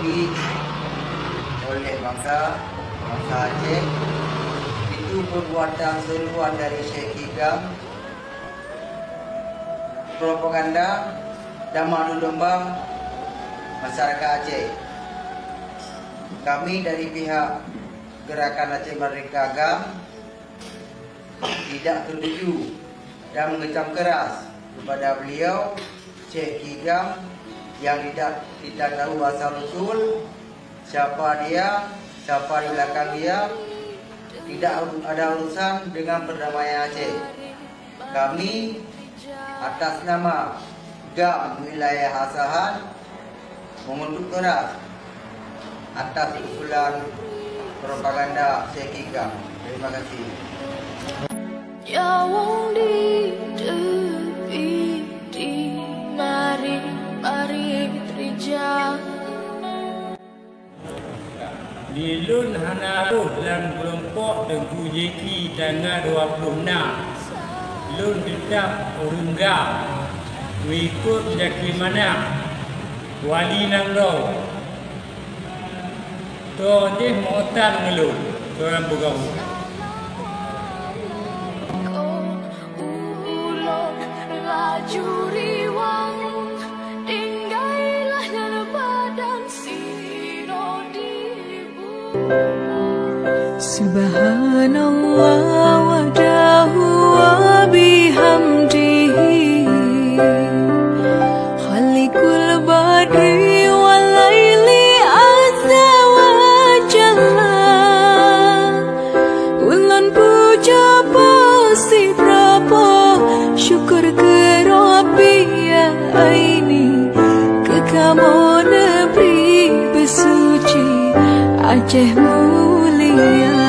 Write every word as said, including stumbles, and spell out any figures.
Oleh bangsa, bangsa Aceh, itu perbuatan seruan dari Syekh Kigam, propaganda dan madu domba masyarakat Aceh. Kami dari pihak Gerakan Aceh Merdeka, GAM, tidak setuju dan mengecam keras kepada beliau, Syekh Kigam, yang tidak, tidak tahu asal usul, siapa dia, siapa di belakang dia, tidak ada urusan dengan perdamaian Aceh. Kami atas nama GAM Wilayah Asahan mengutuk keras atas usulan propaganda Syekh Kigam. Terima kasih. Nyawöng di tepi di mari-mari terjang. Di lôn hana rôh lam keulompok Teungku Jeki tanggai dua ploh nam. Lôn teutab ureuëng GAM, meuikot Jaki Manah, wali nanggroe. Toh jih meuutan ngon lôn, seurang peugawa. Ulôn laju riwang, tinggai lah nyan badan sidroe dibu. Subhanallah wahdahu wa bihamdihi, khaliqul badri wal laili azza wa jalla. Ulôn puja poh sidroe poh, syukur keu Rabbi ya aini, keu kamoe neubri beusuci Aceh mulia.